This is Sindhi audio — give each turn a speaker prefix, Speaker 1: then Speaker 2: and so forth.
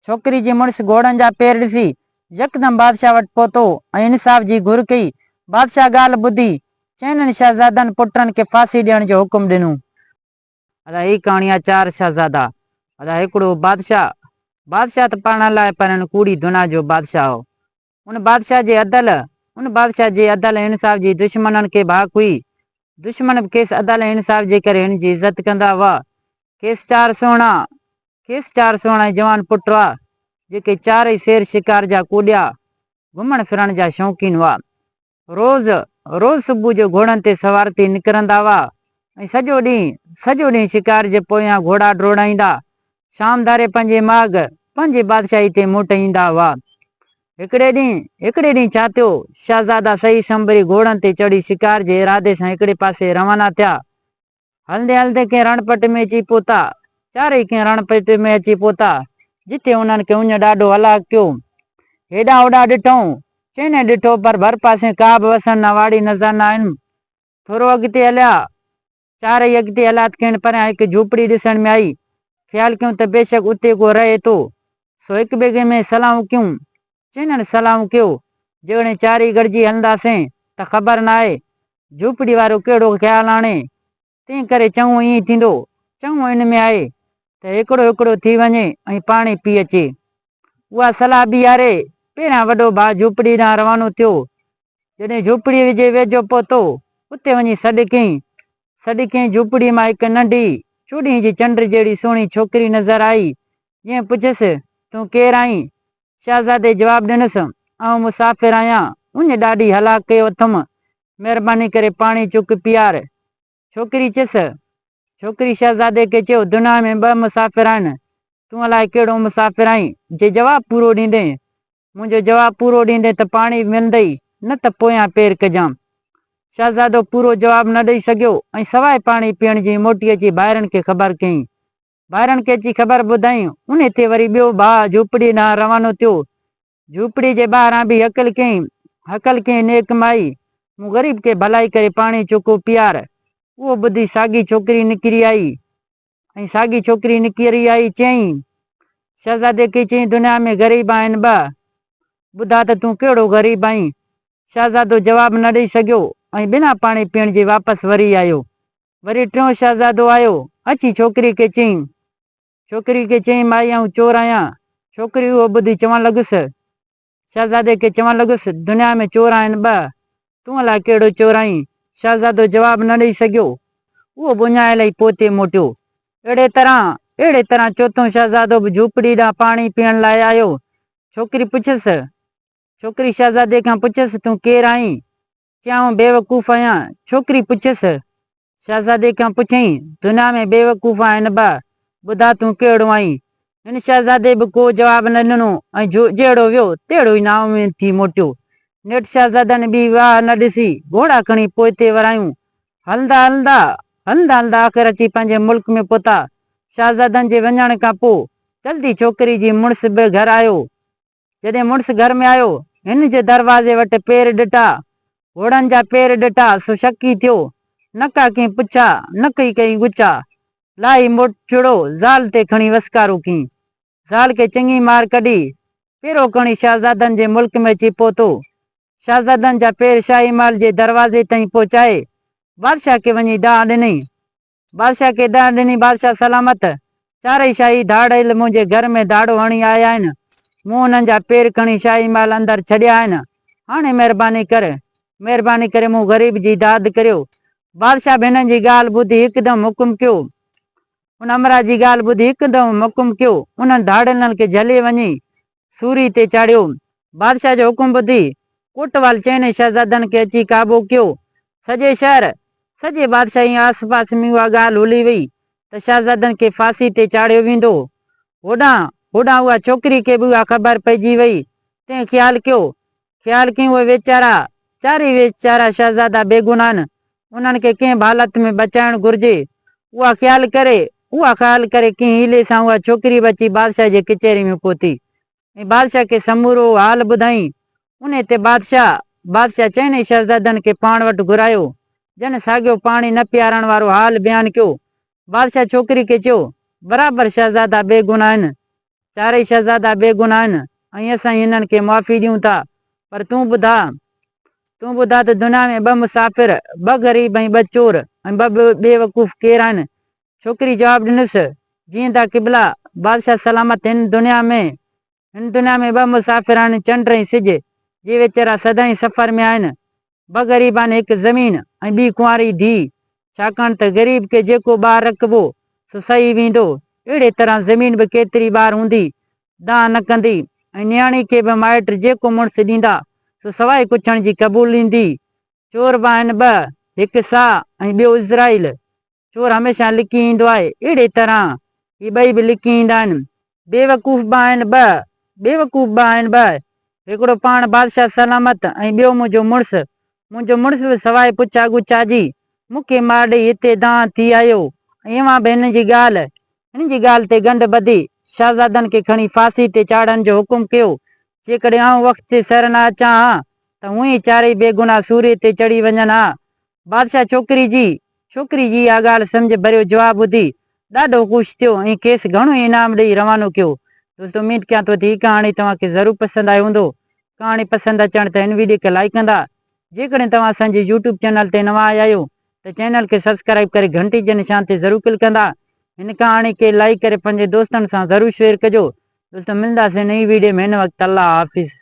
Speaker 1: ڇوڪري جي مڙس گهوڙن جا پير ڏسي، يڪدم بادشاهه وٽ پهتو ۽ انصاف جي گهر ڪئي. بادشاهه ڳالهه ٻڌي، چئنن شهزادن پٽن کي ڦاسي ڏيڻ جو حڪم ڏنو. ادا هي ڪهاڻي آ چار شهزادا. ادا هڪڙو بادشاهه، بادشاهه ته پاڻ الائي پر هن ڪوڙي دنيا جو بادشاهه هو. ان بادشاهه جي عدل، ان بادشاهه جي عدل ۽ انصاف جي دشمنن کي ڀاڪ هئي. دشمن به کيس عدل ۽ انصاف جي ڪري هن جي عزت ڪندا هئا. کيس چار سهڻا، کيس چار سهڻا ۽ جوان پٽ هئا، جيڪي چارئي سير شڪار جا ڪوڏيا، گهمڻ ڦرڻ جا شوقين هئا. روز، روز صبح جو گهوڙن تي سوار ٿي نڪرندا هئا ۽ سڄو ڏينهن، سڄو ڏينهن شڪار جي پويان گهوڙا ڊوڙائيندا، شام ڌاري پنهنجي ماڳ، پنهنجي بادشاهي تي موٽ ايندا هئا. هڪڙي ڏينهن، هڪڙي ڏينهن ڇا ٿيو، شهزادا سهي سنڀري گهوڙن تي چڙهي شڪار جي ارادي سان هڪڙي پاسي روانا ٿيا. هلندي هلندي ڪنهن رڻ پٽ ۾ اچي پهتا. چارئي ڪنهن رڻ پٽ ۾ اچي پهتا، جتي انهن کي اڃ ڏاڍو هلاڪ ڪيو. هيڏانهن هوڏانهن ڏٺائون، چئني ڏٺو پر ڀرپاسي ڪا به وسڻ نه واڙي نظر نه آين. ٿورو اڳتي هليا، چارئي اڳتي هليا ته کين پريان هڪ جهوپڙي ڏسڻ ۾ آئي. خيال ڪيون ته بيشڪ اتي ڪو رهي ٿو. سو هڪ ٻئي ۾ صلاحون ڪيون. چئنن صلاحون ڪيو، جيڪڏهن چارئي گڏجي هلنداسين ته خبر ناهي جهوپڙي وارو ڪهڙو خيال آڻي، تنهن ڪري چڱو ائين ٿيندو، چڱو ان ۾ آهي ته هڪڙو هڪڙو ٿي وڃي ۽ پاڻي پي اچي. اها صلاح بيهاري پهريان وڏو ڀاء جهوپڙي ڏانهن روانو ٿيو. جڏهن جهوپڙيء جي ويجهو پهتو، اتي وڃي سڏ ڪيائين. سڏ ڪيائين جهوپڙيء مان هڪ ننڍي، چوڏهينء جي چنڊ جهڙي سهڻي ڇوڪري نظر آئي، جنهن پڇيس، تون ڪير آهين؟ شهزادي جواب ڏنس، آئون مسافر آهيان، اڃ ڏاڍي هلاڪ ڪيو اٿم، مهرباني ڪري پاڻي چڪ پيار. ڇوڪري چيس. ڇوڪري شهزادي کي چيو، دنيا ۾ ٻه مسافر آهن، تون الائي ڪهڙو مسافر آهين، جي جواب پورو ڏيندين، منهنجو جواب پورو ڏيندين ته پاڻي به ملندئي، نه ته پويان پير ڪجان. شهزادو پورو جواب نه ڏئي سگهيو ۽ سواء پاڻي پيئڻ جي موٽي اچي ڀائرن کي خبر ڪيائين. ڀائرن کي اچي خبر ٻڌائين. انهي تي وري ٻيو ڀاء جهوپڙيء ڏانهن روانو ٿيو. جهوپڙيء جي ٻاهران به هڪل ڪيائين. هڪل ڪيائين نيڪ مائي، مون غريب کي ڀلائي ڪري پاڻي چوکو پيار. اهو ٻڌي ساڳي ڇوڪري نڪري آئي ۽ ساڳي ڇوڪري نڪري آئي چيائين، شهزادي کي چيائين دنيا ۾ غريب آهن ٻه. ٻڌاء ته تون ڪهڙو غريب آهين؟ شهزادو جواب نه ڏئي سگهيو ۽ بنا پاڻي پيئڻ جي واپس وري آيو. وري ٽيون شهزادو آيو، اچي ڇوڪري کي چيائين. ڇوڪري کي چيائين، مائي آئون چور آهيان. ڇوڪري اهو ٻڌي چوڻ لڳس، شهزادي کي چوڻ لڳس، دنيا ۾ چور آهن ٻه، تون الائي ڪهڙو چور آهين؟ شهزادو جواب نه ڏئي سگهيو. اهو به اڃايل ئي پوئتي موٽيو. اهڙي طرح، اهڙي طرح چوٿون شهزادو به جهوپڙي ڏانهن پاڻي پيئڻ لاء آيو. ڇوڪري پڇيس، ڇوڪري شهزادي کان پڇيس، تون ڪير آهين؟ چيائون، بيوقوف آهيان. ڇوڪري پڇيس. شهزادي کان پڇيائين، دنيا ۾ بيوقوف آهن ٻه، ٻڌاء تون ڪهڙو آهين؟ هن شهزادي به ڪو جواب نه ڏنو ۽ جهڙو ويو، تهڙو ئي نااميد ٿي موٽيو. نيٺ شهزادن ٻي واهه نه ڏسي، گهوڙا کڻي پوئتي ورايون. هلندا هلندا، هلندا هلندا آخر اچي پنهنجي ملڪ ۾ پهتا. شهزادن جي وڃڻ کان پوء، جلدي ڇوڪري جي مڙس به گهر آيو. جڏهن مڙس گهر ۾ آيو، هن جي دروازي وٽ پير ڏٺا، گهوڙن جا پير ڏٺا، سو شڪي ٿيو. نه ڪا ڪنهن پڇا، نه ڪئي ڪئين ڳڇا. لاهي موچڙو زال تي کڻي وسڪارو ڪيائين. زال کي چڱي مار ڪڍي، پيرو کڻي شهزادن جي ملڪ ۾ اچي پهتو. شهزادن جا پير شاهي محل جي دروازي تائين پهچائي، بادشاهه کي وڃي دانهن ڏنائين. بادشاهه کي دانهن ڏني، بادشاهه سلامت! چارئي شاهي ڌاڙيل منهنجي گهر ۾ ڌاڙو هڻي آيا آهن. مون انهن جا پير کڻي شاهي محل اندر ڇڏيا آهن. هاڻي مهرباني ڪر، مهرباني ڪري مون غريب جي داد ڪريو. بادشاهه به هنن جي ڳالهه ٻڌي هڪدم حڪم ڪيو. ان امراء جي ڳالهه ٻڌي هڪدم حڪم ڪيو. انهن ڌاڙيلن کي جهلي وڃي سوري تي چاڙهيو. بادشاهه جو حڪم ٻڌي، ڪوٽوال چئني شهزادن کي اچي قابو ڪيو. سڄي شهر، سڄي بادشاهي ۽ آس پاس ۾ اها ڳالهه هلي وئي ته شهزادن کي ڦاسي تي چاڙهيو ويندو. هوڏانهن، هوڏانهن اها ڇوڪري کي به اها خبر پئجي وئي، تنهن خيال ڪيو، خيال ڪيائين اهي ويچارا، چارئي ويچارا شهزادا بيگناهه آهن، انهن کي ڪنهن به حالت ۾ بچائڻ گهرجي. اها خيال ڪري، اها خيال ڪري ڪنهن حيلي سان اها ڇوڪري به اچي بادشاهه جي ڪچهري ۾ پهتي ۽ بادشاهه کي سمورو حال ٻڌائين. انهي تي بادشاهه، بادشاهه چئني شهزادن کي پاڻ وٽ گهرايو، جن ساڳيو پاڻي نه پيارڻ وارو حال بيان ڪيو. بادشاهه ڇوڪري کي چيو، برابر شهزادا بيگناهه آهن. چارئي شهزادا بيگناهه آهن ۽ اسين هنن کي معافي ڏيون ٿا، پر تون ٻڌاء، تون ٻڌاء ته دنيا ۾ ٻه مسافر، ٻه غريب ۽ ٻه چور ۽ ٻه بيوقوف ڪير آهن؟ ڇوڪري جواب ڏنس، جيئن ٿا قبلا، بادشاهه سلامت هن دنيا ۾، هن دنيا ۾ ٻه مسافر آهن چنڊ ۽ سج، جي ويچارا سدائين سفر ۾ آهن. ٻه غريب آهن هڪ زمين ۽ ٻي ڪنواري ڌيء، ڇاڪاڻ ته غريب کي جيڪو ٻار رکبو سو سهي ويندو. اهڙي طرح زمين به ڪيتري ٻار هوندي دانهن نه ڪندي ۽ نياڻي کي به مائٽ جيڪو مڙس ڏيندا سو سواء ڪڇڻ جي قبوليندي. چور به آهن ٻه، هڪ ساهه ۽ ٻيو عزرائيل. چور هميشه لڪي ايندو آهي، اهڙي طرح هي ٻئي به لڪي ايندا آهن. بيوقوف به آهن ٻه، بيوقوف به آهن ٻه، هڪڙو پاڻ بادشاهه سلامت ۽ ٻيو منهنجو مڙس. منهنجو مڙس به سواء پڇا ڳڇا جي مون کي مار ڏئي هتي دانهن ٿي آيو ۽ اوهان به هن جي ڳالهه هن جي ڳالهه تي ڳنڍ ٻڌي شهزادن کي کڻي ڦاسي تي چاڙهڻ جو حڪم ڪيو. جيڪڏهن آئون وقت تي سر نه اچان ها ته هونئن چارئي بيگناهه سوريء تي چڙهي وڃن ها. بادشاهه ڇوڪري جي ڇوڪري جي اها ڳالهه سمجهه ڀريو جواب ٻڌي ڏاڍو خوش ٿيو ۽ کيس گهڻو ئي انعام ڏئي روانو ڪيو. دوستو اميد ڪيان ٿو ته هي ڪهاڻي توهان کي ضرور پسند آئي هوندو. ڪهاڻي پسند اچڻ ته هن ويڊيو کي لائيڪ ڪندا. جيڪڏهن توهان اسان جي يوٽيوب چينل تي نوان آيا آهيو ته چينل کي سبسڪرائيب ڪري گهنٽي جي نشان تي ضرور ڪلڪ ڪندا. هن ڪهاڻي کي لائيڪ ڪري پنهنجي دوستن سان ضرور شيئر ڪجو. دوستو ملنداسين نئين ويڊيو ۾ هن وقت الله حافظ.